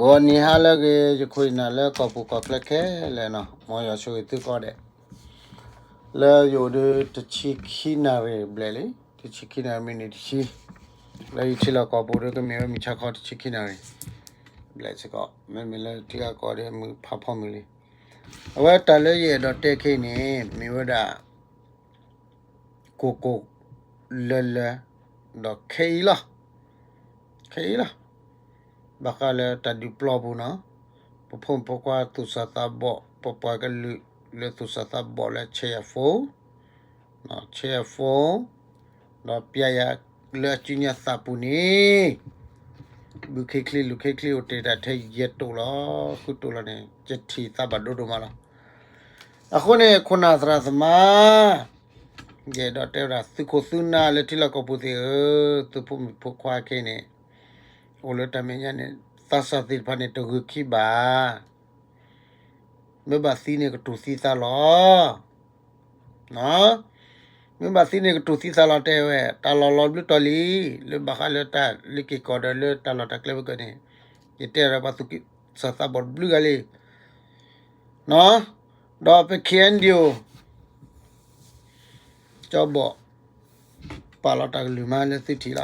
ဂီၤနံၤဟါလၢအဂ့ၤ ယခိၣ်ယနၢ်လၢကီၢ်ပူၤကီၢ်ချၢခဲလၢာ်နီၤ, မ်ယွၤဆိၣ်ဂ့ၤသုကိးဂၤဒဲး, လၢယအိၣ်ဒီးတဆံခံနၣ်ရံၣ်ဘျဲၣ်လံ, တဆံခံနၣ်ရံၣ်မံးနံးတဆံ, လၢယထံၣ်လီၤကီၢ်ပူၤဒီးကမ့ၢ်ဝဲမုၢ်ဆါခီတဆံခံနၣ်ရံၣ်ဘျဲၣ်စ့ၢ်ကီး, မ့မ့ၢ်လၢထံဂၤကီၢ်ဒီးမုၢ်ဖးဖီမုၢ်လံ. အဝဲတၢ်လၢယအဲၣ်ဒိးတဲခဲအံၤန့ၣ် မ့ၢ်ဝဲဒၣ် ကိၢ်ကိၢ်လၢလၢ ဒီးခဲအံၤလီၤ. ခဲအံၤလီၤ. ဘၣ်ဃးလၢတၢ်ဒုးပျီပူၤနီၤ, ပဖိမုၣ်ဖိခွါသူၣ်စၢ်သးဘီၣ် ပပှၤကလုာ်လၢသူၣ်စၢ်သးဘီၣ်လၢ cheerful, cheerful, ဒီးပျဲယၤလၢအစုညါသးပူၤန့ၣ် ဘုခ့ချံလူၤခ့ချံအိၣ်တ့ၢ်တၢ်ထဲယဲၢ်တိာ်လီၤ, ဃုတိာ်လီၤန့ၣ် ယထံၣ်သးဘၣ်ဒိဒိၣ်မးလီၤ. အဃိန့ၣ် ခိၣ်နၢ်သရၣ်သမါ ယအဲၣ်ဒိးတဲဝဲဒၣ် သုးခိၣ်သုးနၢ်လၢထံလီၢ်ကီၢ်ပူၤသ့ၣ်ဧၢ, သုဖိမုၣ်ဖိခွါခဲအံၤန့ၣ် အိၣ်လၢတၢ်မဲာ်ညါန့ၣ် သးစၢ်သ့ၣ်တဖၣ်န့ၣ် တဂုာ်ခံဘၣ်. မ့ၢ်ဘၣ်သံန့ၣ်ကတူၢ်သံသးလီၤ. မ့ၢ်ဘၣ်သံန့ၣ်ကတူၢ်သံသးလီၤတဲဝဲ, တၢ်လီၢ်လီၤဘျုးတီၤလံ, လၢဘၣ်ဃးလၢတၢ်လၢက့ၤကီၢ်ဒီးလၢတၢ်လီၢ်တၢ်ကျဲဘၣ်ကီးန့ၣ်, ယတဲဒီးပှၤသူၣ်စၢ်သးဘီၣ်တဘျုးဂၤလံ. ဒီးပ ခ့ၣ်အဲၣ်ယူၣ် ကၠီဘီၣ် ပာ်လီၤတၢ်ကလုၢ်မးလၢသုထံၣ်လီၤ.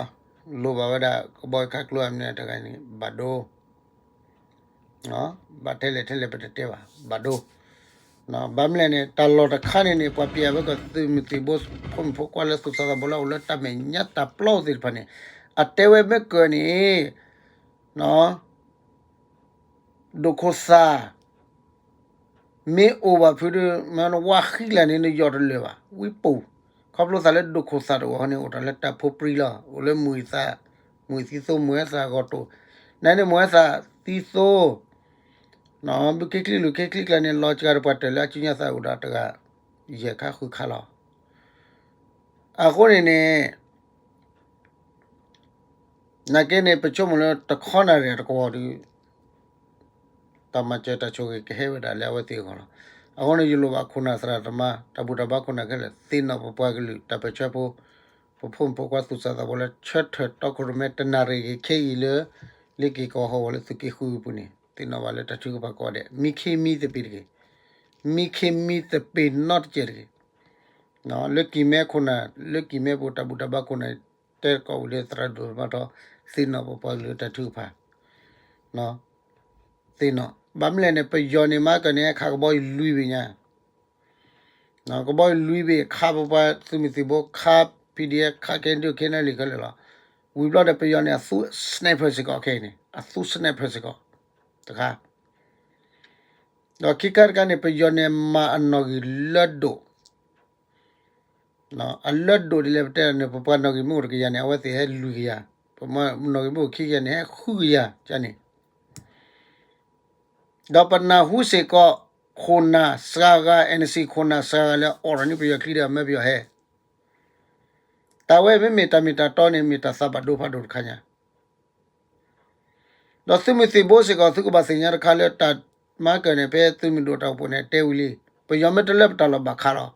လိၣ်ဘၣ်ဝဲဒၣ်ကဘီယူၤခးကျိအမံၤတဂၤန့ၣ် ဘၣ်ဒိ, ဘၣ်ထဲလဲၣ်ထဲလဲၣ်ပတတဲဘၣ်, ဘၣ်ဒိ. ဘၣ်မနုၤလဲၣ်န့ၣ် တၢ်လီၢ်တခါန့ၣ်န့ၣ် ပှၤပျဲဝဲကီးသုးမုၢ်သံၣ်ဘိ ဖိမုၣ်ဖိခွါလၢသူၣ်စၢ်သးဘီၣ်လၢအိၣ်လၢတၢ်မဲာ်ညါတၢ်ပျီသ့ၣ်တဖၣ်န့ၣ် အတဲဝဲမ့ၢ်ကၢၢ်န့ၣ် ဒိၣ်ခိၣ်သၣ် မ့ၢ်အိၣ်ဘၣ်ဖုးဒီး မ့ၢ်နဝါဃံလၢ်န့ၣ် နယီၢ်တလၢာ်ဘၣ် ဝံပူၤ, ခီဖျိသးလၢဒိၣ်ခိၣ်သၣ်တအိၣ်န့ၣ် အိၣ်တၢ်လၢတၢ်ဖိပြံလီၤ, အိၣ်လၢမုၢ်သၣ်, မုၢ်သံသိ မုၢ်ဝဲသၣ်ဂီၢ်တိၢ်, နန့ၣ်မုၢ်ဝဲသၣ်သံသိ, ဘုခ့ချံလူၤခ့ချံကျါန့ၣ် လီၤစှၤဒီးပှၤတၢၢ်လၢအစုညါသးအိၣ်ဒီးတဂၤ ယဲၢ်ခါဃုခါလီၤ. အဃိန့ၣ်န့ၣ် နာ်က့န့ၣ် ပဆိကမိၣ်လၢတခီနၣ်ရံၣ်တကဝီၤဒီး တၢ်မၤစၢၤတၢ်ဆိၣ်ဂ့ၤကဟဲဝဲဒၣ်လၢအဝဲသ့ၣ်အဂီၢ်လီၤ. အဃိန့ၣ် ယလိၣ်ဘၣ်ခိၣ်နၢ်သရၣ်သမါ တၢ်ဘူၣ်တၢ်ဘါခိၣ်နၢ်ခဲလၢာ် သ့ၣ်နီၣ်ပပှၤကလုာ်တၢ်ပၢၢ်ဆၢဖိ, ပဖိမုၣ်ဖိခွါသူၣ်စၢ်သးဘီၣ်လၢ ဆၢထၢၣ်တီခိၣ်ရိၣ်မဲတနၣ်ရံၣ်ဂ့ၤခဲအံၤလၢ လ့ၤက့ၤကီၢ်ဟီၣ်ကဝီၤလၢသုးက့ဃုပူၤန့ၣ် သ့ၣ်နီၣ်ဘၣ်လၢတၢ်ထုကဖၣ်ကိးဂၤဒဲး မံခ့မံသပ့ၤတဂ့ၤ, မံခ့မံသပ့ၤနီတစဲးတဂ့ၤ. လၢကံၢ်မဲခိၣ်နၢ် လၢကံၢ်မဲပူၤ တၢ်ဘူၣ်တၢ်ဘါခိၣ်နၢ် တဲကီးဝံၤလၢသရၣ်ဒိၣ်မးထီၣ် သ့ၣ်နီၣ်ပပှၤကလုာ်တၢ်ထုကဖၣ်, သ့ၣ်နီၣ် ဘၣ်မနုၤလဲၣ်န့ၣ် ပယီၤန့ၣ်မၤကၢၢ်န့ၣ် ခးကဘီယူၤလွံၢ်ဘ့ၣ်ညါ, ကဘီယူၤလွံၢ်ဘ့ၣ် ခးပပှၤသုးမုၢ်သံၣ်ဘိ ခး PDF ခး KNDO KNLA ခဲလၢာ်လီၤ. ဝံၤဘျီဒီးပယီၤန့ၣ် အသူ sniper စ့ၢ်ကီးခဲအံၤန့ၣ် အသူ sniper စ့ၢ်ကီး, တခါ ဒီးခံခါတခါန့ၣ် ပယီၤန့ၣ်မၤအနီၣ်ဂံၢ်လၢဒိၣ်, အလၢဒိၣ်ဒ်လဲၣ်ပတဲန့ၣ် ပပှၤနီၣ်ဂံၢ်မ့ၢ်အိၣ်တကယၤန့ၣ် အဝဲသ့ၣ်ဟဲလွံၢ်ကယၤ, ပမ့ၢ်နီၣ်ဂံၢ်မ့ၢ်အိၣ်ခံကယၤန့ၣ် ဟဲဃုကယၤန့ၣ် ဒီးပနၢ်ဟူစ့ၢ်ကီး ခိၣ်နၢ်စှၤဂၤ NC ခိၣ်နၢ်စှၤဂၤလၢအအိးထီၣ်န့ၢ်ပယီၤချံဒီးအမၢပယီၤဟဲ, တၢ်ဝဲမ့မ့ၢ်တၢ်မ့ၢ်တၢ်တီန့ၣ် မ့ၢ်တၢ်သးဘၣ်ဒိဖးဒိၣ်တခါညါ ဒီးသုးမုၢ်သံၣ်ဘိစ့ၢ်ကီး သုကဘၣ်သ့ၣ်ညါတခါလၢတၢ်မၤကၢၢ်န့ၣ် ဖဲသုးမုၢ်ဒိၣ်တၢ်အိၣ်ဖှိၣ်န့ၣ် တဲဝံၤလံ, ပယီၤမ့ၢ်တလၢပတၢ်လီၢ်ဘၣ်ခးလီၤ.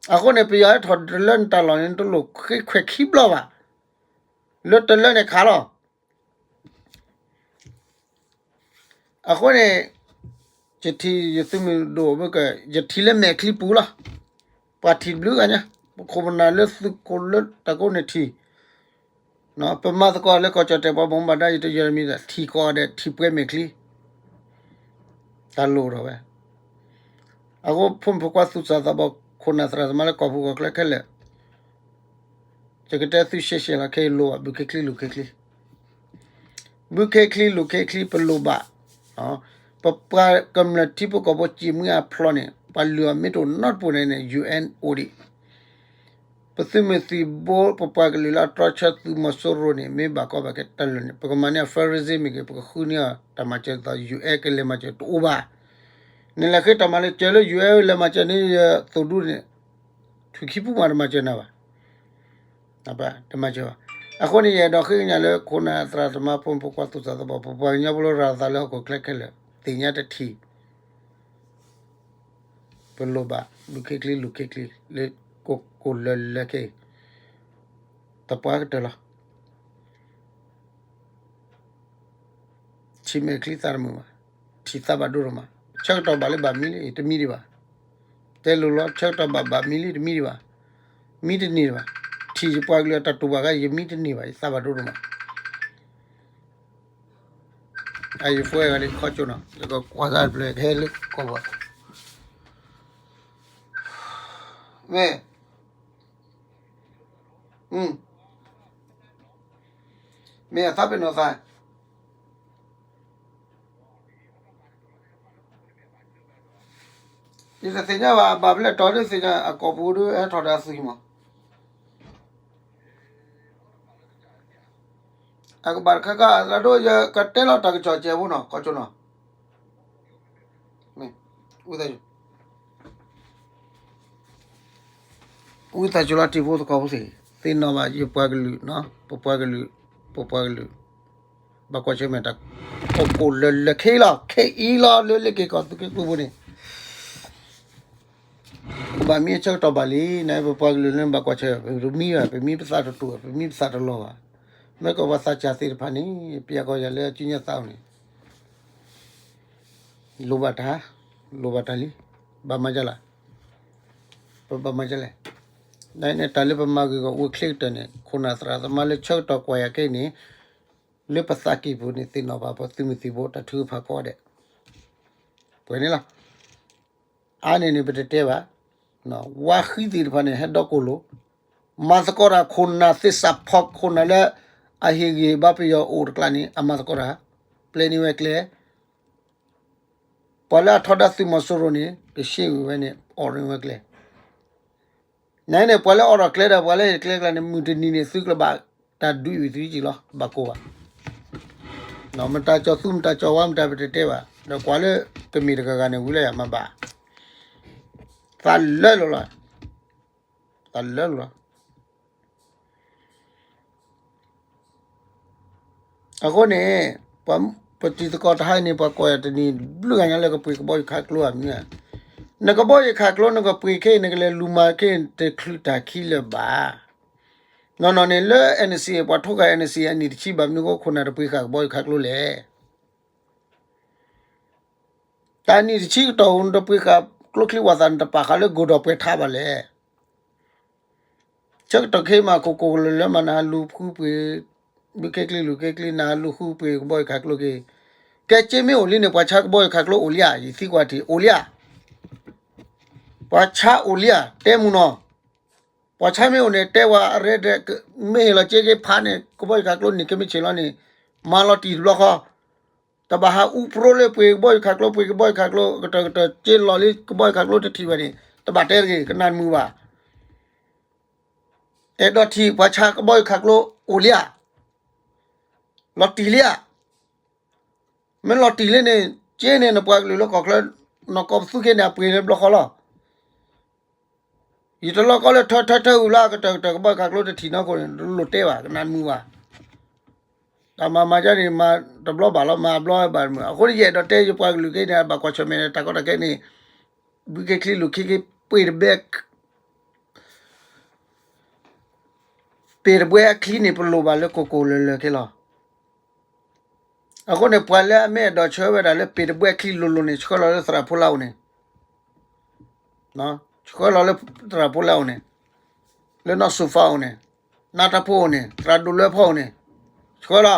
အဃိန့ၣ် ပယီၤဟဲထီၣ်တလၢနတၢ်လီၢ်န့ၣ် နတလိၣ်ဃ့ခွဲးခံဘျီဘၣ်, လၢတလၢန့ၣ်ခးလီၤ. အဃိန့ၣ် ယထံၣ်ယသုးမုၢ်ဒိၣ်မ့ၢ်က ယထံၣ်လၢမဲာ်ချံပူၤလီၤ. ပှၤထံၣ်တဘျုးဂၤညါ, ပခိၣ်ပနၢ်လၢသုးခိၣ်လၢတၢ်ကိးန့ၣ်ထံၣ်, ပမၤသကိးလၢကီၢ်ကၠီၣ်တဲၣ်ပှၤဘၣ်မူဘၣ်ဒါ ယတယီၤတမံၤဒီး ထံၣ်ကိးဂၤဒဲးထံၣ်ပှဲၤမဲာ်ချံ, တၢ်လိၣ်ထီၣ်ဝဲ. အဃိဖိမုၣ်ဖိခွါသူၣ်စၢ်သးဘီၣ် ခိၣ်နၢ်သရၣ်သမါလၢကီၢ်ပူၤကီၢ်ချၢခဲလၢာ် ယကတဲသုရှဲရှဲလီၤ ခဲအံၤလိၣ်ဘၣ် ဘုခ့ချံလူၤခ့ချံ, ဘုခ့ချံလူၤခ့ချံ ပလိၣ်ဘၣ်, ပပှၤကမျၢၢ်ထံဖိကီၢ်ဖိစံးမုၢ်အဖျိန့ၣ် ပှၤလုၢ်အီၤမ့ၢ်တအိၣ်နီတပူၤန့ၣ်န့ၣ် UN အိၣ်ဒံး, ပသုးမုၢ်သံၣ်ဘိ ပပှၤကလုာ်လၢအတြီဆၢသုးမီၤစိရိၤန့ၣ် မ့ၢ်ဘၣ်ကီဘၣ်ခဲတၢ်လၢာ်န့ၣ် ပကမၤန့ၢ်အီၤ federalism မ့ၢ်ဂ့ၤ ပကဃုန့ၢ်အီၤတၢ်မၤစၢၤဒီး UN ကလဲၤမၤစၢၤတအိၣ်ဘၣ်. နလဲၤဃ့တၢ်မၤလၢစၢၤလၢ UN လဲၤမၤစၢၤန့ၣ် ယသိၣ်ဒူန့ၣ် ထွံၣ်ခံပူၤမးတမၤစၢၤနၤဘၣ်. တမၤစၢၤဘၣ်. အဃိန့ၣ် ယအဲၣ်ဒိးဃ့ကညးလၢခိၣ်နၢ်သရၣ်သမါဖိမုၣ်ဖိခွါသူၣ်စၢ်သးဘီၣ် ပပှၤကညီဖိလၢရၤသးလၢဟီၣ်ခိၣ်ချၢခဲလၢာ် သ့ၣ်ညါတထံၣ် ပလိၣ်ဘၣ် ဘုခ့ချံလူၤခ့ချံ လၢကိၢ်ကိၢ်လၢလၢခဲအံၤ သပှၢ်ကတၢၢ်လီၤ. ထံၣ်မဲာ်ချံသးတမုာ်ဘၣ်, ထံၣ်သးဘၣ်ဒိဒိၣ်မး, ဆၢကတီၢ်ဘၣ်လၢဘၣ်မံလံ တမံဒံးဘၣ်, တဲလိၤလီၤ ဆၢကတီၢ်ဘၣ်ဘၣ်မံလံ တမံဒံးဘၣ်, မံတန့ၢ်ဒံးဘၣ်, ထံၣ်ယပှၤကလုာ်အတၢ်တူၢ်ဘၣ်ဂၤ ယမံတန့ၢ်ဘၣ် ယသးဘၣ်ဒိဒိၣ်မး, အယ phone ဂၤလံ ခီကၠိနီၤ ယကကွၢ်သးတဖျၢၣ် ကဟဲလၢကီၢ်ဘၣ် မ့ၢ် မ့ၢ်အသးပ့ၤနီၣ်သး ယတသ့ၣ်ညါဘၣ် ဘၣ်ဖဲလဲၣ်တီၤဒ်သ့ၣ်ညါ အကိာ်ပူၤဒ်ဟဲထီၣ်ဒီးအသွံၣ်မး အကဘၣ်တခါခါ အသးဒိ ယကတဲလီၤတၢ်ကစီၣ်စဲးဖိနီၤ ခီကၠိနီၤ ဝံသးစူၤလီၤတံၤဖိသကိးဖိသ့ၣ်, သ့ၣ်နီၣ်ဘၣ်ယပှၤကလုာ်, ပပှၤကလုာ်, ပပှၤကလုာ်, ဘၣ်ကွၢ်ဆၢၣ်မဲာ်တၢ် ကိၢ်ကိၢ်လၢၤလၢၤ ခဲအံၤလီၤ ခဲအံၤလီၤ လၢလ့ၤက့ၤကီၢ်သူးက့ဃုဖိန့ၣ် ကဘၣ်မံအဆၢကတီၢ်ဘၣ်လံ နပပှၤကလုာ်လၢဘၣ်ကွၢ်ဆၢၣ် ပတမံဘၣ် ပမံပသးတတူၢ်ဘၣ် ပမံပသးတလီၤဘၣ်, မ့ၢ်ကီၢ်ပှၤသးစၢ်သ့ၣ်တဖၣ်န့ၣ် ပယီၤကီၢ်ယၤလၢအစုညါသးအိၣ်န့ၣ် လိၣ်ဘၣ်တၢ်, လိၣ်ဘၣ်တၢ်လံ, ဘၣ်မၤဒ်လဲၣ်, ပဘၣ်မၤဒ်လဲၣ်, နတၢ်လၢပမၤဂ့ၢ်ဂီၢ်အိၣ်ချ့ကတၢၢ်န့ၣ် ခိၣ်နၢ်သရၣ်သမါလၢဆၢကတီၢ်ကွၢ်ယၤခဲအံၤန့ၣ် လၢပသးကံၢ်ပူၤန့ၣ် သ့ၣ်နီၣ်ဘၣ်ပသုးမုၢ်သံၣ်ဘိတၢ်ထုကဖၣ်ကိးဂၤဒဲး, ပှဲၤန့ၣ်လီၤ. အါန့ၢ်န့ၣ် ပတတဲဘၣ်, ဝါဃံသ့ၣ်တဖၣ်န့ၣ် ဟဲဒီကိၢ်လိာ်, မၤသကိးတၢ်ခိၣ်နၢ်သ့ၣ်စးဖီခိၣ်နၢ်လၢ အဟ့ၣ်ဂံၢ်ဘါပယီၤအိၣ်တကျါန့ၣ် အမၤသကိးတၢ်, ပျဲန့ၢ်ဝဲကျဲ ပှၤလၢအထီဒါသုးမီၤစိရိၤန့ၣ် ကရှ့ဝံၤဝဲန့ၣ် အိးန့ၢ်ဝဲကျဲ, နန့ၣ် ပှၤလၢအိးထီၣ်ကျဲဒီး ပှၤလၢဟ့ၣ်ကျဲကျါန့ၣ် မုၢ်တနံၤန့ၣ် သုကလၢဘၣ်တၢ်ဒုးဝံၤသုကံလီၤ ဘၣ်ကိၢ်ဘၣ်, မတၤကၠီၤသူ မတၤကၠီၤဝါ မတၤပတတဲဘၣ်, ဒီးကွၢ်လၢကမ့ၢ်တဂၤဂၤန့ၣ် ဝံၤလၢယမၤဘၣ်, သးလၢလိာ်လီၤ, သးလၢလိာ်လီၤ. အဃိန့ၣ် ပှၤပတံၤသကိးတဟါအံၤန့ၣ် ပှၤကိးယၤတနံၤဘျုးဂၤညါလၢကပှ့ၤကဘီယူၤခးကျိဧါမနုၤဧါ, နကဘီယူၤခးကျိ နကပှ့ၤခဲအံၤ နကလဲၤလူၤမၤခဲအံၤ တချုးတၢ်ခံလၢၤဘၣ်. နီၢ်နီၢ်န့ၣ်လၢ NCA ပှၤထိဃာ် NCA အနံၣ်တဆံဘၣ် မနုၤအဃိခိၣ်နၢ်တပှ့ၤဃာ်ကဘီယူၤခးကျိလဲၣ်. တၢ်နံၣ်တဆံကတီၢ်ဧိၤ နတပှ့ၤဃာ်ကျိချံဝၣ်သၣ် နတပာ်ဃာ်လၢကိၢ်ဒီးပှဲၤထးဘၣ်လဲၣ်. ဆၢကတီၢ်ခဲအံၤမး ကိၢ်ကိၢ်လၢၤလၢၤမး နဟးလူၤဃုပှ့ၤ ဘုခ့ချံလူၤခ့ချံ နဟးလူၤဃုပှ့ၤကဘီယူၤခးကျိက့ၤ, ကဲက့မ့ၢ်အိၣ်လံန့ၣ် ပှၤဆါကဘီယူၤခးကျိအိၣ်လံဧါ, ယသံကွၢ်ထံၣ် အိၣ်လံဧါ, ပှၤဆါအိၣ်လံဧါ, တဲမုၢ်နီၤ, ပှၤဆါမ့ၢ်အိၣ်န့ၣ် တဲဝဲအရဲၣ်ဒဲး, မ့ၢ်ဟ့ၣ်လီၤစ့က့ၤဖးန့ၣ် ကဘီယူၤခးကျိန့ၣ် ကမ့ၢ်ဆ့ၣ်လီၤန့ၣ် မၤလီၤတံၢ်တဘျီဃီ တဘၣ်ဟးအူပြိလၢပှ့ၤကဘီယူၤခးကျိ ပှ့ၤကဘီယူၤခးကျိ ကတၢၢ်ကတၢၢ် က့လီၤလံကဘီယူၤခးကျိတထံၣ်ဘၣ်န့ၣ် တဘၣ်တဲတဂ့ၤ ကနၣ်တမုာ်ဘၣ်. အဲၣ်ဒိးထံၣ်ပှၤဆါကဘီယူၤခးကျိအိၣ်လံဧါ, လီၤတံၢ်လံဧါ, မ့ၢ်လီၤတံၢ်လံန့ၣ် က့န့ၣ် နပှၤကလုာ်လၢကီၢ်ချၢ နီၢ်ကီၢ်ပသူခ့န့ၣ် အပှ့ၤလၢဘျီဃီလီၤ. ယတလီၢ်ကီလၢထၢထၢထၢအုၣ်လၢအကတၢၢ်ကတၢၢ် ကဘီယူၤခးကျိတထံၣ်နီၢ်ခိန့ၣ် တလိၣ်တဲဘၣ် ကနၣ်တမုာ်ဘၣ်. တၢ်မၤမၤဒ်န့ၣ် မၤတဘျီဘၣ်လီၤ မၤအဘျီဘၣ်တမုာ်. အဃိန့ၣ် ယအဲၣ်ဒိးတဲယပှၤကလုာ်ခဲအံၤန့ၣ် ဘၣ်ကွၢ်ဆၢၣ်မဲာ်န့ၣ် တၢ်ကီတၢ်ခဲန့ၣ် ဘုခ့ချံလူၤခ့ချံ ပ့ၤတဘဲ ပ့ၤတဘဲအချံန့ၣ် ပလိၣ်ဘၣ်လၢကိၢ်ကိၢ်လၢၤလၢၤခဲလီၤ. အဃိန့ၣ် ပှၤလၢအမ့ၢ်အဲၣ်ဒိးဆှၢဝဲဒၣ်လၢပ့ၤတဘဲအချံလိၤလိၤန့ၣ် ဆှၢလီၤလၢသရၣ်ဖိလၢအိၣ်န့ၣ်, ဆှၢလီၤလၢသရၣ်ဖိလၢအိၣ်န့ၣ်, လၢနီၢ်စိၤဖါအိၣ်န့ၣ်, နါတၢ်ဖိအိၣ်န့ၣ်, သရၣ်ဒိၣ်လွဲဖီအိၣ်န့ၣ်, ဆှၢလီၤ ပ့ၤ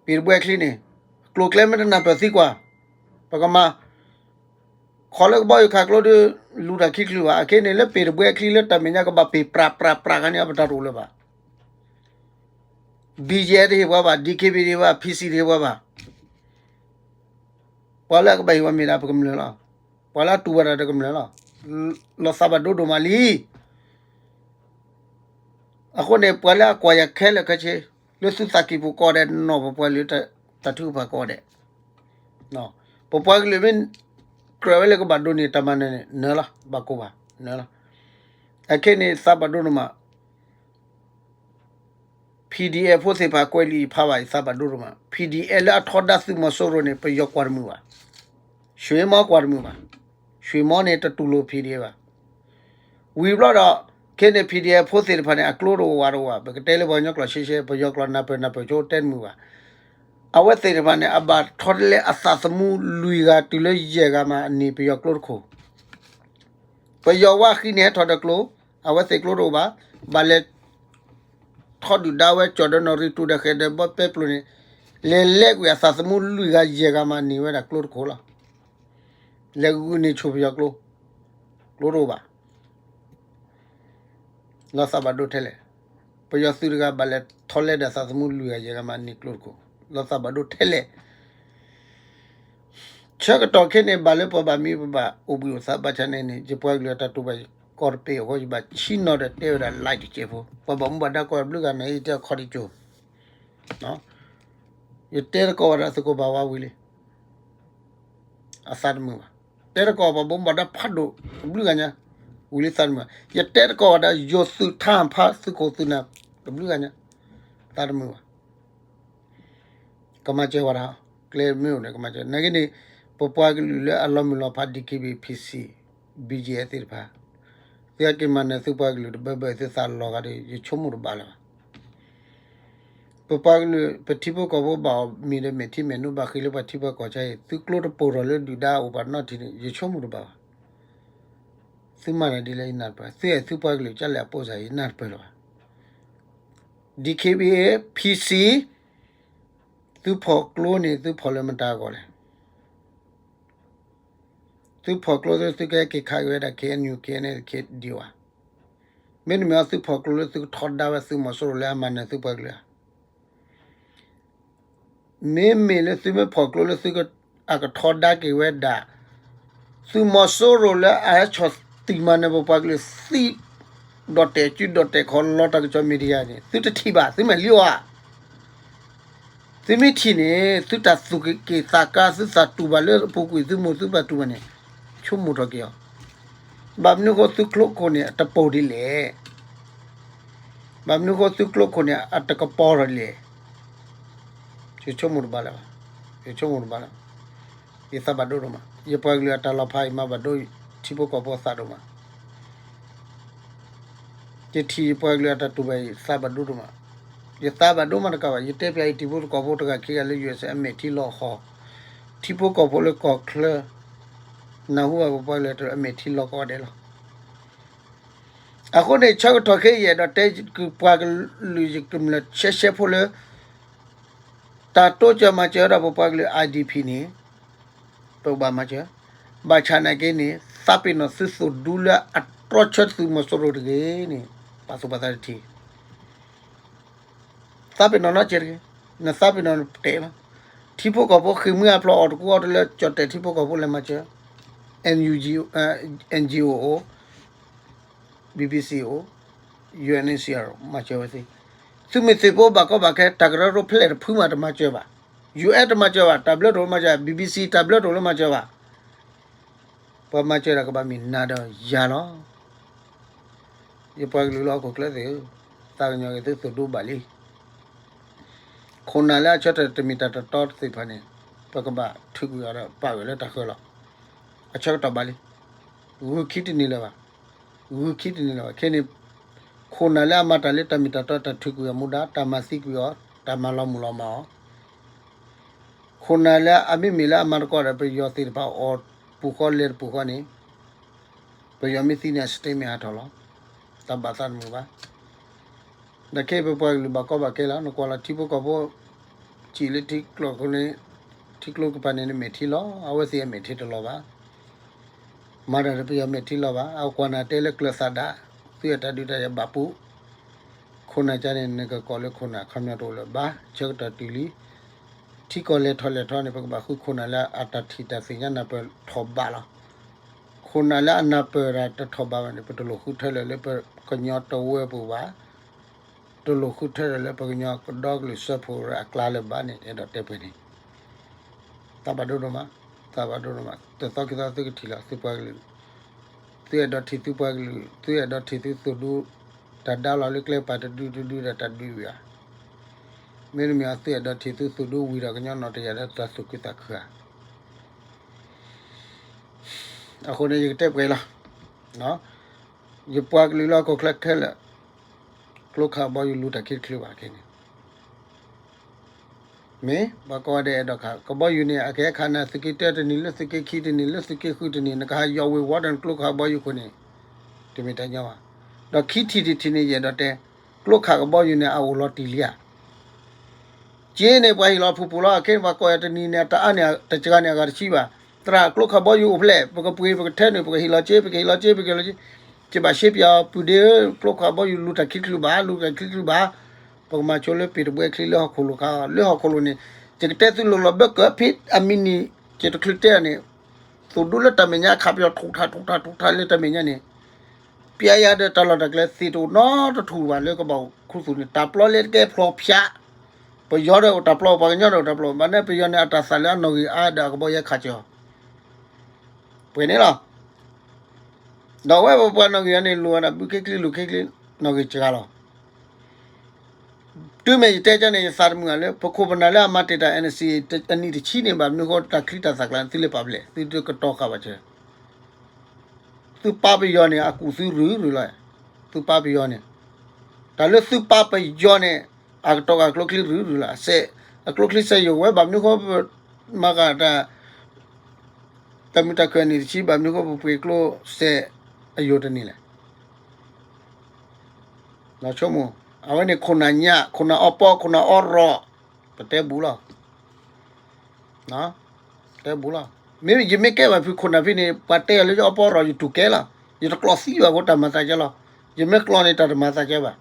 တဘဲအချံန့ၣ်, ကျိၤကျဲမ့ၢ်တနၢ်ပၢၢ်သံကွၢ်, ပကမၤ ခီလၢကဘီယူၤခးကျိဒီး လူၤတၢ်ခံချုးဘၣ်. အခဲန့ၣ် လၢပ့ၤတဘဲအချံလၢတၢ်မဲာ်ညါကဘၣ်ပ့ၤပြးပြးပြးခါန့ၣ် အပတၢ်တအိၣ်လၢၤဘၣ်. BGF တဟ့ၣ်ပှၤဘၣ်, DKBA တဟ့ၣ်ပှၤ, PC တဟ့ၣ်ပှၤဘၣ်. ပှၤလၢအကဘၣ်ဟ့ၣ်ပှၤမ့ၢ်ဒၣ်ပကမျၢၢ်လီၤ. ပှၤလၢအတူၢ်ဘၣ်တၢ်တကမျၢၢ်လီၤ. လီၤသးဘၣ်ဒိဒိၣ်မးလံ. အဃိန့ၣ် ပှၤလၢအကွၢ်ယၤခဲလၢာ်ခဲဆ့ လၢသုသးကံၢ်ပူၤကိးဂၤဒဲး နီၢ်ပပှၤကလုာ်တၢ်ထုကဖၣ်ကိးဂၤဒဲး, ပပှၤကလုာ်မ့ၢ်ကြၢးဝဲလၢကဘၣ်ဒိးန့ၢ်တၢ်မၤနၢၤန့ၣ် နၢၤလီၤ, ဘၣ်ကိၢ်ဘၣ်, နၢၤလီၤ. အခဲန့ၣ် သးဘၣ်ဒိဒိၣ်မး PDF ဖိသ့ၣ်တဖၣ်ကွဲးလံာ်ဖးဘၣ်အံၤ သးဘၣ်ဒိဒိၣ်မး. PDF လၢအထီဒါသုးမီၤစိရိၤန့ၣ် ပယီၤကွၢ်တမုာ်ဘၣ်, ရွှေမောကွၢ်တမုာ်ဘၣ်. ရွှေမောန့ၣ် တတူၢ်လိာ် PDF ဘၣ်. ဝံၤဘျီဒီး ခဲန့ၣ် PDF ဖိသ့ၣ်တဖၣ်န့ၣ် အကျိတအိၣ်ဝးတအိၣ်ဘၣ်. ပကတဲလၢပှၤကညီကျိာ်ရှဲရှဲ ပယီၤကျိာ်နၢ်ပၢၢ်နၢ်ပၢၢ်ဆိတဲတမုာ်ဘၣ်. အဝဲသ့ၣ်တဖၣ်န့ၣ် အဘၣ်ထီၣ်တလဲအသးသမူလွံၢ်ဂၤတုၤလၢယဲၢ်ဂၤမးအန့ၣ် ပယီၤကျိတခိၣ်, ပယီၤဝါဃံန့ၣ်ဟဲထီၣ်ဒီးကျိ, အဝဲသ့ၣ်ကျိတအိၣ်ဘၣ်, ဘၣ်လဲၤ ထီဒုၣ်ဒါဝဲကၠီၣ်ဒီးနီၣ်ရံၣ်တူၢ်ဒီးဃဲၤဒီးဘီပဲပျိန့ၣ်, လဲၤလဲၤကွံာ်အသးသမူလွံၢ်ဂၤယဲၢ်ဂၤမးန့ၣ်ဝဲဒၣ်ကျိတခိၣ်လီၤ. လဲၤဂုာ်န့ၢ်ဆိၣ်ပယီၤကျိ, ကျိတအိၣ်ဘၣ်. လီၤသးဘၣ်ဒိထဲလဲၣ်. ပယီၤသုးတဂၤဘၣ်လဲၤထီလဲဒီးသးသမူလွံၢ်ဂၤယဲၢ်ဂၤမးန့ၣ်ကျိတခိၣ်, လီၤသးဘၣ်ဒိထဲလဲၣ်. ဆၢကတီၢ်ခဲန့ၣ် ဘၣ်လၢပှၤဘၣ်မံပဘၣ်အိၣ်ဘှံးအိၣ်သါဘၣ်ဆၣ်န့ၣ်န့ၣ် ယပှၤကလုာ်အတၢ်တူၢ်ဘၣ်ကီၢ်တပ့ၤအဃိ ယဘၣ်ဆံနီၤဒီးတဲဝဲဒၣ် live တစဲးဖိ, ပှၤဘၣ်မူဘၣ်ဒါကိးဘျုးဂၤန့ၣ် ယတဲအခီၣ်ဒံးကၠိ, ယတဲတကိးဝဲဒၣ်သုးခိၣ်ဘၣ်ဝါဝံၤလံ အသးတမုာ်ဘၣ်. တဲတကိးပှၤဘၣ်မူဘၣ်ဒါဖးဒိၣ်တဘျုးဂၤညါ, ဝံၤလံသးတမုာ်ဘၣ်. ယတဲတကိးဝဲဒၣ် ယိၤသုးထါဖးသုးခိၣ်သုးနၢ်တဘျုးဂၤညါ, သးတမုာ်ဘၣ်. ကမၤစၢၤဝဲဒၣ်, ကျဲမ့ၢ်အိၣ်န့ၣ် ကမၤစၢၤ. နာ်က့န့ၣ် ပပှၤကလုာ်လၢအလီၤမုၢ်လီၤဖး DKBA PC BGF သ့ၣ်တဖၣ်, သုက့ၤမၤနၢၤသုပှၤကလုာ်တဘၢဘၢ သုသးလီၤဂာ်ဒီး ယဆိကမိၣ်တဘၣ်လၢၤဘၣ်. ပပှၤကလုာ် ပထံဖိကီၢ်ဖိဘၣ်အီၣ်မ့ၤဒီးမဲာ်ထံမဲာ်နိ ဘၣ်ဃ့လၢပှၤထံပှၤကီၢ်ဆါအံၤ သုကျိတပိာ်ထီၣ်လၢဒုၣ်ဒါအအိၣ်ဘၣ်နီတထံၣ်န့ၣ် ယဆိကမိၣ်တဘၣ်ဘၣ်. သုမၤတၢ်ဒ်လဲၣ်ယနၢ်တပၢၢ်, သုအဲၣ်သုပှၤကလုာ်ကလဲၣ်အပိာ်စၢ် ယနၢ်တပၢၢ်လၢၤဘၣ်. DKBA PC သုဖီၣ်ကျိန့ၣ် သုဖီၣ်လၢမတၤအဂီၢ်လဲၣ်. သုဖီၣ်ကျိ သုကဟဲက့ၤခးက့ၤဝဲဒၣ် KNU KNA ဒံးဧါ. မ့တမ့ၢ်အီၤ သုဖီၣ်ကျိလၢသုကထီဒါဝဲသုးမီၤစိရိၤလၢအမၤနၢၤသုပှၤကလုာ်ဧါ. မ့မ့ၢ်လၢသုမ့ၢ်ဖီၣ်ကျိလၢသုက အကထီဒါက့ၤဝဲဒၣ် သုးမီၤစိရိၤလၢအဟဲဆီၣ်တံၢ်မၤနၢၤပပှၤကလုာ်သံ ဒီးတဲာ်စုဒီးတဲာ်ခီလီၤတၢ်ကစီၣ် media န့ၣ် သုတထံၣ်ဘၣ်, သုမဲာ်လံဧါ. သုမ့ၢ်ထံၣ်န့ၣ် သုတၢ်သူၣ်က့ၣ်က့ၣ်သးကါ သုသးတူၢ်ဘၣ်လၢအပူၤကွံာ် သုမိၢ်သုပၢ်တူၢ်ဘၣ်န့ၣ် ဆိကမိၣ်ထီၣ်က့ၤအီၤ. ဘၣ်မနုၤအဃိသုကျိခိၣ်န့ၣ် အတပိာ်ဒ်လဲၣ်. ဘၣ်မနုၤအဃိသုကျိခိၣ်န့ၣ် အတကပီၤထီၣ်ဒ်လဲၣ်. ယဆိကမိၣ်တဘၣ်လၢၤဘၣ်, ယဆိကမိၣ်တဘၣ်လၢၤဘၣ်. ယသးဘၣ်ဒိဒိၣ်မး, ယပှၤကလုာ်အတၢ်လီၤဖးအံၤ မၤဘၣ်ဒိ ထံဖိကီၢ်ဖိသးဒိၣ်မး. ယထံၣ်ယပှၤကလုာ်အတၢ်တူၢ်ဘၣ်အံၤ သးဘၣ်ဒိဒိၣ်မး. ယသးဘၣ်ဒိမးတကးဘၣ်, ယတဲပၠးအံၤ ထံဖိကီၢ်ဖိတဂၤခံဂၤလၢ ယူအက်စ် အမဲာ်ထံလီၤဟီၣ်, ထံဖိကီၢ်ဖိလၢကီၢ်ချၢ နၢ်ဟူဘၣ်ပပှၤကလုာ်အမဲာ်ထံလီၤကိးဂၤဒဲးလီၤ. အဃိန့ၣ် ဆၢကတီၢ်ခဲအံၤ ယအဲၣ်ဒိးတဲပှၤကလုာ် ယကမျၢၢ်ရှဲရှဲဖိလၢ တၢ်တိစၢၤမၤစၢၤဒီးပပှၤကလုာ် IDP န့ၣ် ပကဘၣ်မၤစၢၤ, ဘၣ်ဆၣ်နာ်က့န့ၣ် သးပ့ၤနီၣ်သုသိၣ်ဒူလၢအတြီဆၢသုးမီၤစိရိၤတဂ့ၤန့ၣ် ပာ်သူၣ်ပာ်သးတထံၣ် သးပ့ၤနီၣ်နီတစဲးတဂ့ၤ, နသးပ့ၤနီၣ်တဲာ်လီၤ. ထံဖိကီၢ်ဖိဃ့ၢ်မှံဟးဖျိးအီၣ်တကူအီတလၢ ကၠီၣ်တဲာ်ထံဖိကီၢ်ဖိလဲၤမၤစၢၤ, NUG, NGO အိၣ်, BBC အိၣ်, UNHCR မၤစၢၤဝဲသ့ၣ်. သုးမုၢ်သံၣ်ဘိဘၣ်ကီဘၣ်ခဲ တၢ်ကရၢကရိဖဲလဲၣ်တဖုမးတမၤစၢၤဘၣ်. UN တမၤစၢၤဘၣ်, တၢ်ဘျၢတိၣ်လၢမၤစၢၤ, BBC တၢ်ဘျၢတိၣ်လၢမၤစၢၤဘၣ်. ပှၤမၤစၢၤတၢ်ကဘၣ်မ့ၢ်နၤဒီးယၤလီၤ. ယပှၤကလုာ်လၢဟီၣ်ခိၣ်ချၢသ့ၣ်ဧၢ, သးကညီၤက့ၤသုသိၣ်ဒူဘၣ်လံ. ခိၣ်နၢ်လၢအဆၢထၢၣ်တမ့ၢ်တၢ်တတီသ့ၣ်တဖၣ်န့ၣ် ပကဘၣ်ထုးကွံာ်အီၤဒီးပာ်ဂၢၢ်လၢတၢ်ဃၢလီၤ. အဆၢကတီၢ်ဘၣ်လံ. ဂုာ်ခံတန့ၢ်လၢၤဘၣ်. ဂုာ်ခံတန့ၢ်လၢၤဘၣ်. ခဲန့ၣ် ခိၣ်နၢ်လၢအမၤတၢ်လၢတၢ်မ့ၢ်တၢ်တီ တၢ်ထုးကွံာ်အီၤမူဒါ, တၢ်မၤသံကွံာ်အီၤ, တၢ်မၤလီၤမုၢ်လီၤမၢ်အီၤ ခိၣ်နၢ်လၢအမ့မ့ၢ်လၢအမၤသကိးဒီးပယီၤသ့ၣ်တဖၣ်အီၤ ပူၤဃီလဲၤတပူၤဃီန့ၣ် ပယီၤမ့ၢ်သံန့ၣ် အ statement ဟးထီၣ်လီၤ. တၢ်ဘၣ်သးတမုာ်ဘၣ်. နခဲအံၤပပှၤကလုာ်ဘၣ်ကီဘၣ်ခဲလီၤ. နကွၢ်လီၤထံဖိကီၢ်ဖိ ထံၣ်လၢထံကျိကပၤန့ၣ် ထံကျိကပၤန့ၣ် နမဲာ်ထံလီၤ. အဝဲသ့ၣ်အမဲာ်ထံတလီၤဘၣ်. မၤတၢ်ဒီးပယီၤမဲာ်ထံလီၤဘၣ်. အကွၢ်နၤတဲလၢကျၢၤသးဒၣ်, သုအဲၣ်တၢ်ဒုးတၢ်ယၤဘၣ်ပူၤ ခိၣ်နၢ်ကါန့ၣ် နကကိးလၢခိၣ်နၢ် အခီပညီတအိၣ်လၢၤဘၣ်. ဆၢကတီၢ်တုၤလံ. ထံကီၢ်လဲၤထီၣ်လဲၤထီန့ၣ် ပကဘၣ်ဃုခိၣ်နၢ်လၢအတၢ်ထံၣ်တၢ်သ့ၣ်ညါနၢ်ပၢၢ်ထီၣ်ဘးလီၤ. ခိၣ်နၢ်လၢအနၢ်ပၢၢ်တၢ်တထီၣ်ဘးဘၣ်န့ၣ် ပတလိၣ်ဃုထၢလၢၤလၢပကညီတဝၢပူၤဘၣ်. တလိၣ်ဃုထၢလၢၤလၢပကညီကဒီကလုာ်စၢဖှိၣ်အကျါလၢၤဘၣ်န့ၣ် အဲၣ်ဒိးတဲပှဲၤန့ၣ် သးဘၣ်ဒိဒိၣ်မး, သးဘၣ်ဒိဒိၣ်မး, တသီခံသီသုကထံၣ်လီၤ သုပှၤကလုာ်, သုအဲၣ်ဒိးထံၣ်သုပှၤကလုာ်, သုအဲၣ်ဒိးထံၣ်သုသိၣ်ဒူ, တၢ်ဒါလီၤလၢကျဲပၤတဒုတဒုဒီးတၢ်ဒုးဝံၤဧါ. မ့တမ့ၢ်အသုအဲၣ်ဒိးထံၣ်သုသိၣ်ဒူဝံၤဒီးကညီနီၢ်တယၢ်ဒီးတၢ်သူၣ်ခုသးခုဧါ. အဃိန့ၣ် ယကတဲပှဲၤလီၤ. ယပှၤကလုာ်လၢဟီၣ်ခိၣ်ချၢခဲလၢာ်, ကျိခးဘီယူၤလူၤတၢ်ခံတချုးဘၣ်ခဲန့ၣ် မ့ၢ်ပှၤကိးဂၤဒဲးအဲၣ်ဒိးခးကဘီယူၤန့ၣ် အကဟဲခးနၤသုးက့တၢတနံၤ လၢသုးက့ခံတနံၤ လၢသုးက့ဃုတနံၤ နကဟးယီၤဝ့ၤဝီဒီးနကျိခးကဘီယူၤအဃိန့ၣ် တမ့ၢ်တၢ်ညီဘၣ်. ဒီးခံထံၣ်တထံၣ်န့ၣ် ယအဲၣ်ဒိးတဲ ကျိခးကဘီယူၤန့ၣ် အအိၣ်လီၤတံၢ်လံဧါ. က့န့ၣ် ပှၤဟ့ၣ်လီၤဖုၣ်ပူၤလီၤ ခဲန့ၣ် ပှၤကိးယၤတနံၤန့ၣ် အတအါန့ၣ် တစှၤန့ၣ် အဂၤတဆံဘၣ်. သရၣ်ကျိခးကဘီယူၤအိၣ်ဖဲလဲၣ် ပကပှ့ၤ ပကထဲနုာ် ပကဟ့ၣ်လီၤစ့ ပကဟ့ၣ်လီၤစ့ ပကဟ့ၣ်လီၤစ့ ပကဟ့ၣ်လီၤစ့ စံးဘၣ်ရှ့ပၠးအီၤ ပုၢ်ဒ့ဧၢ ကျိခးကဘီယူၤလူၤတၢ်ခံတချုးဘၣ် လူၤတၢ်ခံတချုးဘၣ် ပကမၤဆိလၢပ့ၤတဘှဲချံလၢဟီၣ်ခိၣ်လိၤခါ လၢဟီၣ်ခိၣ်လိၤန့ၣ် ယကတဲသုလိၤလီၤဘၢၣ်ကၢၢ်ဖံးအမံၤနံၤ ယတချုးတဲအီၤန့ၣ် သိၣ်ဒူလၢတၢ်မဲာ်ညါခးပယီၤ ထူးထး ထူးထး ထူးထး လၢတၢ်မဲာ်ညါန့ၣ် ပျဲယၤဒီးတၢ်လီၢ်တၢ်ကျဲ သ့ၣ်တအိၣ်နီတထူၣ်ဘၣ်လၢကဘီယူၤခူသူၣ်န့ၣ် တၢ်ပျီလၢတကဲဖျိဖျး ပယီၤဒီးအိၣ်တၢ်ပျီ ပှၤကညီဒီးအိၣ်တၢ်ပျီ ဘၣ်န့ၣ်ပယီၤန့ၣ် အတၢ်သၣ်လၢအနီၣ်ဂံၢ်အါဒီးအကဘီယူၤခးစၢၤအီၤ ပှဲၤန့ၣ်လီၤ. ဒီးအဝဲပပှၤနီၣ်ဂံၢ်အံၤန့ၣ် လိၣ်ဝဲဒၣ်ဘုခ့ချံလိၤခ့ချံ နီၣ်ဂံၢ်စှၤလီၤ. တုၤမ့ၢ်ယတဲကန့ၣ် ယသးတမုာ်ဘၣ်လၢ ပခိၣ်ပနၢ်လၢအမၤတ့ၢ်တၢ် NCA အနံၣ်တဆံန့ၣ် ဘၣ်မနုၤဃိတၢ်ချံတၢ်သၣ်ကျါန့ၣ် သုလၢပာ်ဖျါ သုတကတီၤဃာ်ဘၣ်စၢၤ သုပၢ်ပယီၤန့ၣ် အကူၣ်သုရုၢ်ရုၢ်လီၤ. သုပၢ်ပယီၤန့ၣ် တၢ်လၢသုပၢ်ပယီၤန့ၣ် အကတီၤဃာ်ကျိချံရုၢ်ရုၢ်လီၤ. အစဲး အကျိချံစဲးယိာ်ဝဲ ဘၣ်မနုၤဃိ မၤဃာ်တၢ် တၢ်မုာ်တၢ်ခုၣ်အနံၣ်တဆံ ဘၣ်မနုၤဃိပပှ့ၤကျိစဲးအယိာ်တန့ၢ်လဲၣ်. လီၤဆိကမိၣ် အဝဲန့ၣ်ခိၣ်နၢ်ညၣ် ခိၣ်နၢ်အီပီ ခိၣ်နၢ်အီရီၣ် ပတဲဘူးလီၤ. တဲဘူးလီၤ. မ့ၢ်ယမ့ၢ်ကဲဘၣ်ဖုခိၣ်နၢ်ဖဲန့ၣ် ပှၤတဲအီၤလၢယအီပီရီၣ် ယတူၢ်ကဲလီၤ. ယတကျိးသံဘၣ်အဃိတၢ်မၤသးကဲလီၤ. ယမ့ၢ်ကျိးန့ၣ်တၢ်တမၤသးကဲဘၣ်.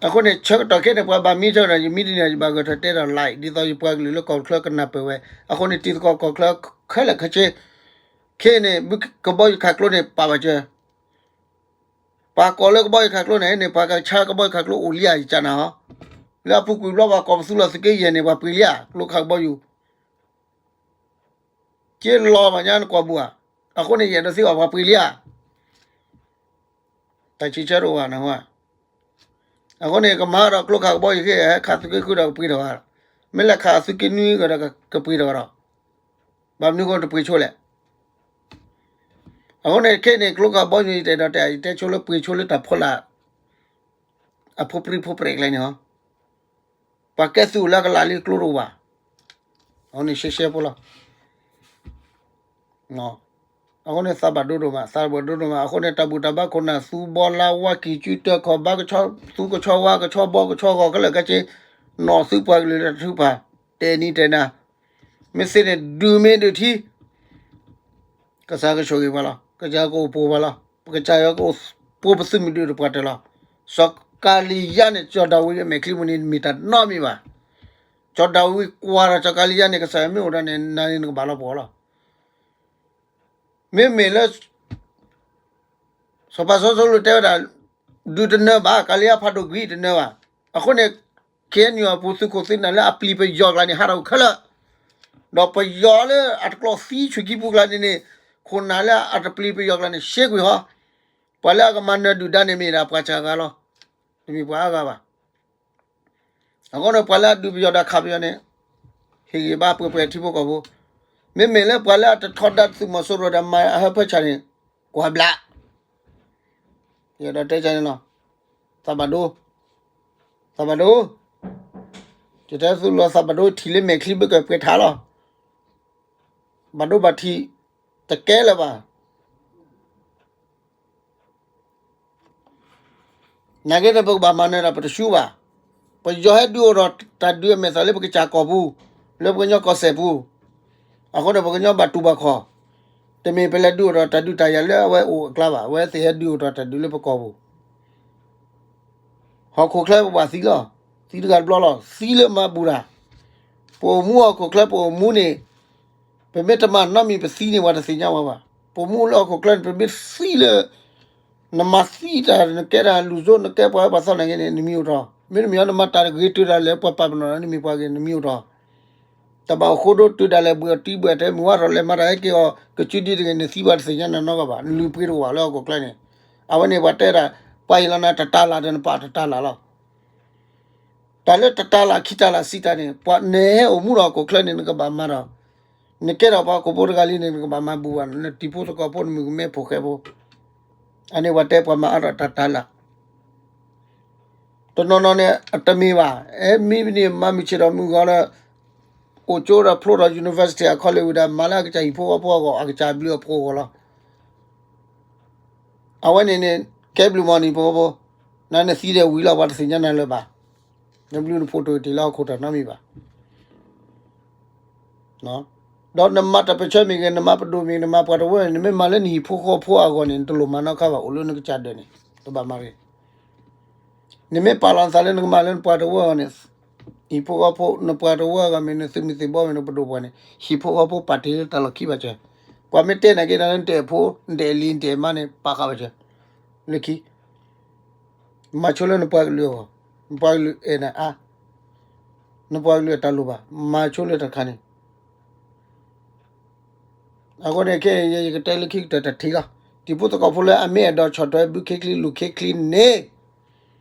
အဃိန့ၣ် ဆၢကတီၢ်ခဲန့ၣ် ပှၤဘၣ်မံဆၢကတီၢ် ယမံတန့ၢ် ယဘၣ်ဂဲၤထီၣ်တဲဒီး like ဒ်သိးယပှၤကလုာ်လၢကီၢ်ချၢကနၢ်ပၢၢ်ဝဲ. အဃိန့ၣ် တံၤသကိးကီၢ်ချၢခဲလၢာ်ခဲဆ့ ခဲအံၤန့ၣ် ဘုကဘီယူၤခးကျိန့ၣ် ပာ်ဘၣ်စၢၤ ပှၤကိးလၢကဘီယူၤခးကျိန့ၣ်န့ၣ် ပှၤကဆါကဘီယူၤခးကျိအိၣ်လံဧါ ယကနၣ်ဟီ. လၢအပူၤကွံာ်ဘျီ ပှၤကိးပသူလီၤသုးက့ယဲၢ်န့ၣ် ပှၤပှ့ၤလံဧါ ကျိခးကဘီယူၤ က့လီၤဘၣ်ညါနကွၢ်ဘူးဧါ. အဃိန့ၣ် ယအဲၣ်ဒိးသံကွၢ်ပှၤပှ့ၤလံဧါ. တၢ်ဆံးဆၢတအိၣ်ဘၣ်နဟါ. အဃိန့ၣ် ကမၤဒီးကျိခးကဘီယူၤက့ ဟဲခးသုးက့ဃုဒီးကပှ့ၤထီၣ်ဂၤ, မ့ၢ်လဲၤခးသုးက့နွံကဒီးကပှ့ၤထီၣ်ဂၤဒီး, ဘၣ်မနုၤဃိတပှ့ၤဆိလဲၣ်. အဃိန့ၣ် ခဲအံၤန့ၣ် ကျိခးကဘီယူၤ ယတဲဒီးတဲ ယတဲဆိလၢပှ့ၤဆိလၢတၢ်ဖီလာ် အဖိပြံဖိပြဲးကျဲန့ၣ်ဟီ, ပှၤကဲသုးအိၣ်လၢအကလးလံကျိတအိၣ်ဘၣ်. အဃိန့ၣ်ရှဲရှဲဖိလီၤ. အဃိန့ၣ်သးဘၣ်ဒိဒိၣ်မး သးဘၣ်ဒိဒိၣ်မး အဃိန့ၣ် တၢ်ဘူၣ်တၢ်ဘါခိၣ်နၢ် သူဘီလါဝါကံၢ်စုတၢခီၣ်ဘါကဆီ သူကဆီဝါကဆီဘီကဆီဂီၤခဲလၢာ်ခဲဆ့ နီၢ်သုပှၤကလုာ်လၢတၢ်ထုကဖၣ် တဲနံၤတဲနၤ မ့ၢ်သ့န့ၣ် ဒုးမ့ၢ်ဒုးထံ ကစၢ်ကဆိၣ်ဂ့ၤပှၤလီၤ. ကစၢ်ကအိၣ်ပိာ်ပှၤလီၤ. ပကစၢ်ယွၤကအိၣ်ပိာ်ပသုးမုၢ်ဒုးတပှၤတၢၢ်လီၤ. စီၤကၤလံၤယါန့ၣ် စီၤဒၤဝံးအမဲာ်ချံပူၤန့ၣ် မ့ၢ်တၢ်နီတမံၤဘၣ်. စီၤဒၤဝံးကွၢ်ဒီးစီၤကၤလံၤယါန့ၣ် ကစၢ်ယွၤမ့ၢ်အိၣ်ဒီးန့ၣ် နၤန့ၣ်နကဘၣ်လီၤပှီၢ်လီၤ. မ့မ့ၢ်လၢ စီၤပၤစီၤစီလူးတဲဝဲဒၣ် ဒုးတနၢၤဘၣ် ကၤလံၤယါဖးဒိၣ်ကွံာ်တနၢၤဘၣ်. အဃိန့ၣ် ခ့ၣ်အဲၣ်ယူၣ် အပူၤသုးခိၣ်သုးနၢ်လၢအပျံၤပယီၤကျါန့ၣ် ဟးထီၣ်ခဲလၢာ်, ဒီးပယီၤလၢအတကျိးသံဆူၣ်ကံပူၤကျါန့ၣ်န့ၣ် ခိၣ်နၢ်လၢအတပျံၤပယီၤကျါန့ၣ် ရှဲကွံာ်ဟီ, ပှၤလၢအကမၤနၢၤဒုၣ်ဒါန့ၣ်မ့ၢ်ဒၣ်ပှၤစှၤဂၤလီၤ, တမ့ၢ်ပှၤအါဂၤဘၣ်. အဃိန့ၣ် ပှၤလၢအဒုးပယီၤဒီးခးပယီၤန့ၣ် ဟ့ၣ်ဂံၢ်ဘါပှဲၤပှဲၤထံဖိကီၢ်ဖိ, မ့မ့ၢ်လၢပှၤလၢအတထီဒါသုးမီၤစိရိၤဒီးမၤအဟၢဖၢဆၣ်န့ၣ် ကွၢ်ဘျး ယအဲၣ်ဒိးတဲန့ၣ်လီၤ. သးဘၣ်ဒိ, သးဘၣ်ဒိ, ယတဲသုလီၤသးဘၣ်ဒိ ထံၣ်လၢမဲာ်ချံဘၣ်ကပှဲၤထးလီၤ. ဘၣ်ဒိဘၣ်ထံး တကဲလၢၤဘၣ်. နာ်က့န့ၣ် ပကဘၣ်မၤနၢၤဒီးပတဆူဘၣ်. ပယီၤဟဲဒုးအိၣ်ဒီးတၢ်ဒုးအမဲာ်သၣ်လၢပကစၢ်ကီၢ်ပူၤ, လၢပကညီကီၢ်စဲၣ်ပူၤ, အဃိန့ၣ် ပကညီဘၣ်တူၢ်ဘၣ်ခီၣ်, တမ့ၢ်ပလဲၤဒုးအိၣ်ဒီးတၢ်ဒုးတၢ်ယၤလၢအဝဲအိၣ်အကျါဘၣ်. အဝဲသ့ၣ်ဟဲဒုးအိၣ်ဒီးတၢ်ဒုးလၢပကီၢ်ပူၤ ဟီၣ်ခိၣ်ချၢပဘၣ်သံလီၤ. သံတဂၤတဘျီလီၤ. သံလၢမၤဘူၣ်တၢ်, ပအိၣ်မူဟီၣ်ခိၣ်ချၢပအိၣ်မူန့ၣ် ပမ့ၢ်တမၤနီတမံၤပသံန့ၣ် ပှၤတသ့ၣ်ညါဝဲဘၣ်. ပအိၣ်မူလၢဟီၣ်ခိၣ်ချၢန့ၣ် ပမ့ၢ်သံလၢ နမၤသံတၢ် နကဲတၢ်လူၤစိ နကဲပှၤအၢပှၤသီနာ်က့န့ၣ် နမံၤအိၣ်တ့ၢ်, မ့တမ့ၢ် နမၤတၢ်တဂ့ၤတုၤဒၣ်လဲာ် ပှၤပာ်ပနီၣ်နၤ နမံၤပှၤဂ့ၤ နမံၤအိၣ်တ့ၢ်. တၢ်ဘၣ်အိၣ်ဃိဒိတုၤဒၣ်လဲာ် ဘှံးအီၤတံၢ်ဘှံးအီၤတဲ မုၢ်ဝါထီၣ်လဲၤမၤတၢ်ဟဲက့ၤအီၤ ကစုဒုတဂ့ၤ နသံပှၤတသ့ၣ်ညါနၤနီတဂၤဘၣ်. နလုၢ်ပှ့ၤတအိၣ်ဘၣ်လၢဟီၣ်ခိၣ်ချၢန့ၣ်. အဝဲန့ၣ်ပှၤတဲဒၣ် ပှၤဟ့ၣ်လီၤနၤတတၤလၣ်ဒီးနပာ်တတၤလၣ်လီၤ. တၢ်လၢတတၤလၣ်ခံတၤလၣ်စံးတၢ်န့ၣ် ပှၤနဟဲအိၣ်မူဒီးဟီၣ်ခိၣ်ချၢန့ၣ် နကဘၣ်မၤဒီး နကဲထီၣ်ပှၤဟီၣ်ခိၣ်ဖိတဂၤလံန့ၣ် နကဘၣ်မၤဘူၣ်ဘၣ် နတံၤဖိသကိးဖိ နမုၣ်ကမဲဖိဃဲဖိ. အန့ၣ်ပှၤတဲပှၤမၤအါထီၣ်တၢ်တၤလၣ် တနီၤနီၤန့ၣ် အတမ့ၢ်ဘၣ်. အဲ မ့မ့ၢ်န့ၣ် မၤမုၢ်ဆ့ၣ်ဒီးမုၢ်ဂီၤဒီး အိၣ်ကၠိဒီးဖျိဒီး university အခီလ့ၣ်ဝံၤဒီး မၤလၢအကစၢ်ဟံၣ်ဖိဃီဖိအဂီၢ် အကစၢ်ဘျုးအဖှိၣ်အဂီၢ်လီၤ. အဝဲန့ၣ်န့ၣ် ကဲဘျုးမီၢ်နံၤဖိဖိ, နနသံဒီးဝံၤလီၤ ပှၤတသ့ၣ်ညါနၤလၢၤဘၣ်. နဘျုးနဖှိၣ်တအိၣ်တ့ၢ်လၢဟီၣ်ခိၣ်တၢ်နီတမံၤဘၣ်. ဒီးနမၤတၢ်ပၢၢ်ဆၢမ့ၢ်ဂ့ၤ, နမၤပဒိၣ်မ့ၢ်ဂ့ၤ, နမၤပှၤတဝၢမ့ၢ်ဂ့ၤ, နမ့ၢ်မၤလၢနဟံၣ်ဖိဃီဖိအဂီၢ်န့ၣ် နတလိၣ်မၤနီတခါဘၣ်, အိၣ်လၢနကစၢ်ဒၢးန့ၣ် တဘၣ်မၤဂ့ၤ. နမ့ၢ်ပာ်လီၤနသးလၢနကမၤလၢနပှၤတဝၢအဂီၢ်န့ၣ်, ဟံၣ်ဖိဃီဖိ နပှၤတဝၢအဂီၢ်မ့ၢ်ဂ့ၤ, နသုးမုၢ်သံၣ်ဘီမ့ၢ်ဂ့ၤ, နပဒိၣ်ပှၤန့ၣ် ဟံၣ်ဖိဃီဖိပာ်တ့ၢ်လၢတၢ်လီၢ်ခံဘၣ်စၢၤ. ပှၤမ့ၢ်တဲနၤက့ၤနၤလၢနတအဲၣ်ဖိ, နတအဲၣ်လံၤ, နတအဲၣ်မါန့ၣ် ပာ်ဃာ်ဘၣ်စၢၤ. လၢခံ မၤဆိလၢနပှၤကလုာ်အဂီၢ်, နပှၤကလုာ်အဲၣ်နၤအါ, နပှၤကလုာ်အတၢ်လိၣ်ဘၣ်, မၤဆိလၢတၢ်တခါန့ၣ်. အဃိန့ၣ်ခဲအံၤ ယကတဲလၢခံကတၢၢ်တထံၣ်လီၤ. တံၤဖိသကိးဖိလၢအမ့ၢ်အဲၣ်ဒိးဆီၣ်ထွဲဘုခ့ချံလူၤခ့ချံန့ၣ်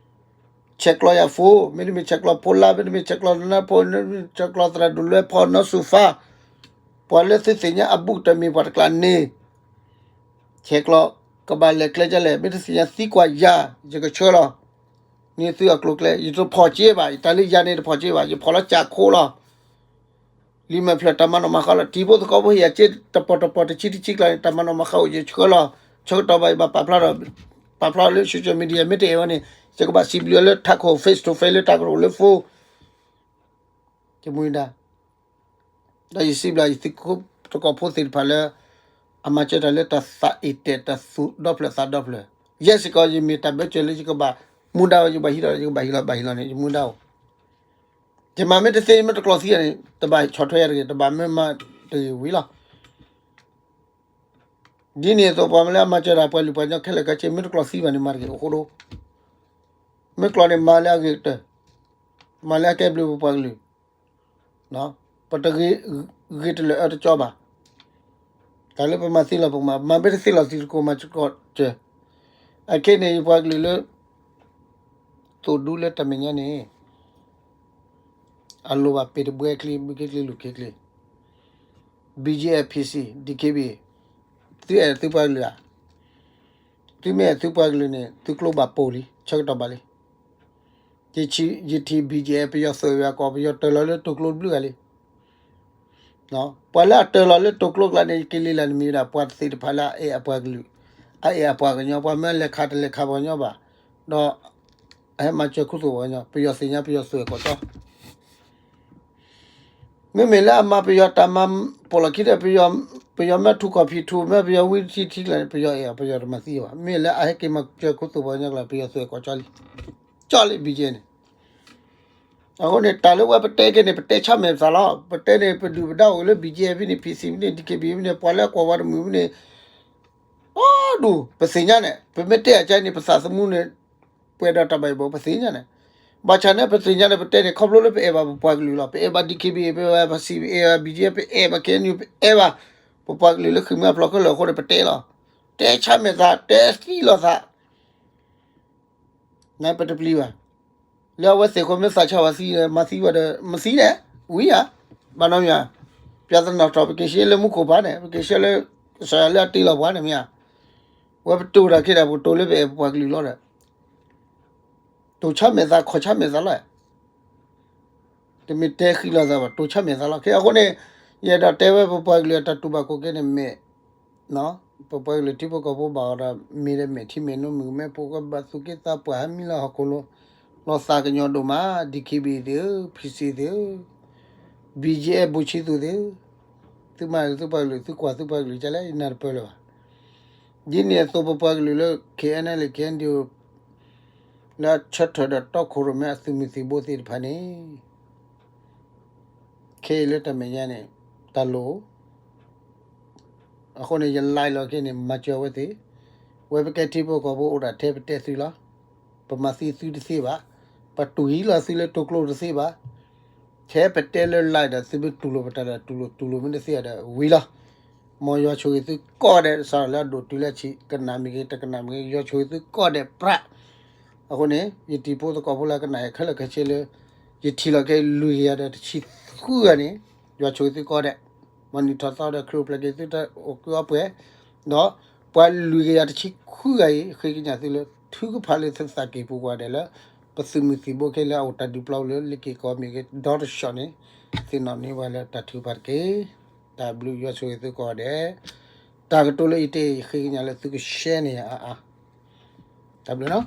ဆဲးကျိးယၤဖိ, မ့တမ့ၢ်ဆဲးကျိးဖိလါ, မ့တမ့ၢ်ဆဲးကျိးနၢဖိ, မ့တမ့ၢ်ဆဲးကျိးသရၣ်ဒိၣ်လွဲဖီနီၢ်စူၤဖါ, ပှၤလၢသုသ့ၣ်ညါအဘူးကတၢၢ်မ့ၢ်ပှၤတကျါန့ၣ် ဆဲးကျိးကဘၣ်လဲၤကျဲဒ်လဲၣ်, မ့ၢ်တသ့ၣ်ညါသံကွၢ်ယၤ, ယကဆှၢလီၤ. န့ၢ်သုအကျိၤကျဲ, ယတဖီၣ်က့ဘၣ်, တၢ်လၢယၤန့ၣ်တဖီၣ်က့ဘၣ်, ယဖီၣ်လီၤကၠးခိလီၤ. လံာ်မဲာ်ဖျၢၣ်တၢ်မၤနီၣ်မၤဃါလီၤ. တံၤဖိသကိးဖိဟ့ၣ်ယၤက့တပီၢ်တပီၢ်တဆံတဆံကျါန့ၣ် တၢ်မၤနီၣ်မၤဃါအိၣ်ယဆှၢလီၤ. ဆၢကတီၢ်ဘၣ်ယဘၣ်ပာ်ဖျါဒီး, ပာ်ဖျါလၢ social media မ့ၢ်တအဲၣ်ဝဲန့ၣ် ယကဘၣ်စံးဘျုးလၢထးခိၣ် face to face လၢတၢ်ကရူၢ်လၢ phone ကမူဒါ ဒီးယစံးဘျုးယသုးခိၣ်သကိးဖိသ့ၣ်တဖၣ်လၢ အမၤစၢၤတၢ်လၢတၢ်သးအ့ၣ်တဲာ်တၢ်သူၣ်ဒီဖျၢၣ်သးဒီဖျၢၣ်. ယဲစ့ၢ်ကီး ယမ့ၢ်တၢ်ဘၢစၢၤလၢယကဘၣ်မူဒါဝဲ ယကဘၣ်ဟံးလီၤ ယကဘၣ်ဟံးလီၤ ဘၣ်ဟံးလီၤန့ၣ် ယမူဒါအိၣ်. ယမၤမ့ၢ်တသ့ မ့ၢ်တကျိးသံန့ၣ် တဘၣ်ဆီၣ်ထွဲယၤတဂ့ၤ, တဘၣ်မ့ၢ်မၤတဂ့ၤဝံၤလီၤ. ဒ်န့ၣ်အသိး ပှၤမ့ၢ်လၢအမၤစၢၤတၢ်ပှၤလုၢ်ပှၤကညီခဲလၢာ်ခဲဆ့ မ့ၢ်တကျိးသံဘၣ်န့ၣ် မၤတဂ့ၤ အိၣ်ဃိဒိ. မ့ၢ်ကျိးန့ၣ် မၤလၢအဂ့ၤကတၢၢ်, မၤလၢအကဲဘျုးပပှၤကလုာ်, ပတဂ့ၤ, ဂ့ၤတလၢာ်အၢတကၠီဘၣ်. တၢ်လၢပမၤသ့လီၤပကမၤ, မၤမ့ၢ်တသ့လီၤသံတကိး မၤစ့ၢ်ကီးစၢၤ. အခဲအံၤန့ၣ် ယပှၤကလုာ်လၢ သိၣ်ဒူလၢတၢ်မဲာ်ညါန့ၣ် အလိၣ်ဘၣ်ပ့ၤတဘှဲချံ ဘုခ့ချံလူၤခ့ချံ, BGF, PC, DKBA, သုအဲၣ်သုပှၤကလုာ်ဧါ. သုမ့ၢ်အဲၣ်သုပှၤကလုာ်န့ၣ် သုကျိဘၣ်ပိာ်လံ ဆၢကတီၢ်ဘၣ်လံ. ယထံၣ် BGF ပယီၤသုးဝဲအကီၢ် ပယီၤတၢၢ်လီၤလၢတိာ်ကျိတဘျုးဂၤလံ. ပှၤလၢအတၢၢ်လီၤလၢတိာ်ကျိကျါန့ၣ် ယက့ၤလံလၢ်နမံၤဝဲဒၣ် ပှၤသ့ၣ်တဖၣ်လၢအအဲၣ်အပှၤကလုာ်, အအဲၣ်အပှၤကညီ, ပှၤမ့ၢ်လဲၤခးတလဲၤခးပှၤကညီဘၣ်, ဒီး အဟဲမၤစၢၤခူသူၣ်ပှၤကညီ, ပယီၤသ့ၣ်ညါ ပယီၤသုးအဲၣ်ကီၢ်ကၠီ မ့မ့ၢ်လၢအမၤပယီၤတၢ်မၤပိာ်လီၢ်ခံဒီး ပယီၤမ့ၢ်ထူၣ်ကီၢ်ဖံးထူၣ် မ့ၢ်ပယီၤဝံထံထံကျါန့ၣ် ပယီၤအဲၣ်အီၤ ပယီၤတမၤသံဘၣ်. မ့ၢ်လၢအဟဲက့ၤမၤစၢၤခူသူၣ်ပှၤကညီကျါ ပယီၤသုးအဲၣ်ကီၢ်ကၠီလံ, ကၠီလံ BGF န့ၣ်. အဃိန့ၣ် တၢ်လၢဝဲပတဲက့ၤန့ၣ် ပတဲဆါမဲာ်ပသးလီၤ. ပတဲန့ၣ် ပဒုၣ်ပဒါအိၣ်လၢ BGF ဖဲန့ၣ် PC ဖဲန့ၣ် DKBA ဖဲန့ၣ် ပှၤလၢအကွၢ်ဝဲတမုာ်ဖဲန့ၣ် အဒူၣ် ပသ့ၣ်ညါန့ၣ် ပမ့ၢ်တဲအကါန့ၣ် ပသးသမူန့ၣ် ပှဲၤဒီးတၢ်ဘၣ်ယိၣ်ဘၣ် ပသ့ၣ်ညါန့ၣ်. ဘၣ်ဆၣ်န့ၣ် ပသ့ၣ်ညါန့ၣ် ပတဲန့ၣ် ခီဖျိလၢပအဲၣ်ဘၣ်ပပှၤကလုာ်လီၤ. ပအဲၣ်ဘၣ် DKBA, ပအဲၣ်ဘၣ် PC, ပအဲၣ်ဘၣ် BGF, ပအဲၣ်ဘၣ် KNU, ပအဲၣ်ဘၣ် ပပှၤကလုာ်လၢဃ့ၢ်မှံဟးဖျိးခဲလၢာ်အဃိန့ၣ် ပတဲလီၤ. တဲဆါမဲာ်သး တဲသံလီၤသး နပတပျံၤဘၣ်. လၢအဝဲသ့ၣ်ဃိမ့ၢ်သးဆါဝဲသံ မၤသံဝဲဒီး မၤသံန့ၣ် ဝံၤဧါ, ဘၣ်နီတမံၤဧါ. ပျၢ်သနီၣ်ထီၣ် ပက့ၤဆှၢလၢမူခိၣ်ပၤန့ၣ် ပက့ၤဆှၢလၢ ကစၢ်ယွၤလၢအတ့လီၤပှၤန့ၣ်မ့ၢ်ဧါ. ဝဲပတိၢ်တၢ်ခဲဒၣ် ပကတိၤလၢပအဲၣ်ပပှၤကလုာ်လီၤဒီး တိၢ်ဆါမဲာ်သး ခီၣ်ဆါမဲာ်သးလီၤ. တမ့ၢ်တဲဃံလီၤသးဘၣ် တိၢ်ဆါမဲာ်သးလီၤ. ခဲအံၤအဃိန့ၣ် ယအဲၣ်ဒိးတဲဝဲပပှၤကလုာ်အတၢ်တူၢ်ဘၣ်ကိးကဲန့ၣ်မ့ၢ် ပပှၤကလုာ်ထံဖိကီၢ်ဖိဘၣ်အီၤဒီး မ့ၢ်ဒီးမဲာ်ထံမဲာ်နိမုၢ်ကမဲ ပကဘၣ်သူၣ်က့သးပှၢ်ဟဲမံလၢဟီၣ်ခိၣ်လိၤ လီၤသးကညီၤဒိၣ်မး DKBA သ့ၣ်ဧၢ PC သ့ၣ်ဧၢ BGF ဘူၣ်ဆံသူၣ်သ့ၣ်ဧၢ သုမၤသုပှၤကလုာ် သုကွၢ်သုပှၤကလုာ်ဒ်လဲၣ် ယနၢ်တပၢၢ်လၢၤဘၣ်. ဒ်န့ၣ်အသိးပပှၤကလုာ်လၢ KNLA KNDO လၢအဆၢထၢၣ်ဒီးတီခိၣ်ရိၣ်မဲအသုးမုၢ်သံၣ်ဘိသ့ၣ်တဖၣ်န့ၣ် ခဲအံၤလၢတၢ်မဲာ်ညါန့ၣ် တၢ်လိၣ် အဃိန့ၣ် ယ live လီၤခဲအံၤန့ၣ် မၤစၢၤဝဲသ့ၣ်, ဝဲပကဲထံဖိကီၢ်ဖိအိၣ်ဒၣ်ထဲပတဲသုလီၤ. ပမၤသံသုတသ့ဘၣ်. ပတူၢ်ဟံးလီၤသုလၢတိာ်ကျိတသ့ဘၣ်. ထဲပတဲလၢ live ဒီးသုမ့ၢ်တူၢ်လိာ်ပတၢ်ဒီးတူၢ်လိာ် တူၢ်လိာ်မ့ၢ်တသ့ဒီးဝံၤလီၤ. မ်ယွၤဆိၣ်ဂ့ၤသုကိးဂၤဒဲး စးထီၣ်လၢအဒိၣ်တုၤလၢအဆံး ကနၣ်မ့ၢ်ဂ့ၤ တကနၣ်မ့ၢ်ဂ့ၤ ယွၤဆိၣ်ဂ့ၤသုကိးဂၤဒဲးပြး အဃိန့ၣ် ယတံၤဖိသကိးဖိလၢကနၣ်ယၤခဲလၢာ်ခဲဆ့လၢ ယထံၣ်လီၤက့ၤလွံၢ်ကယၤဒီးတဆံဃုဂၤန့ၣ် ယွၤဆိၣ်ဂ့ၤသုကိးဂၤဒဲး, မ်နံၣ်ထီၣ်သီဒီးခရံာ်အိၣ်ဖျဲၣ်က့ၤသုတၢ်အိၣ်ကုၢ်အီပှဲၤ, ဒီးပှၤလွံၢ်ကယၤတဆံဃုဂၤအံၤ ဃ့ကညးသုလၢ ထုကဖၣ်လၢသုသးကံၢ်ပူၤကိးဂၤဒဲးလၢ ပသုးမုၢ်သံၣ်ဘိခဲလၢာ်အအိၣ်တၢ်ဒုးပျီပူၤလၢလ့ၣ်က့ၤကီၢ်မ့ၢ်ဂ့ၤ ဒီတဆီန့ၣ် သ့ၣ်နီၣ်န့ၢ်ပှၤလၢတၢ်ထုကဖၣ်တက့ၢ်. တၢ်ဘျုးယွၤဆိၣ်ဂ့ၤသုကိးဂၤဒဲး, တၢ်ကတိၤလၢယတဲဃ့ကညးလၢသုကshareန့ၣ်အါအါ, တၢ်ဘျုးလီၤ.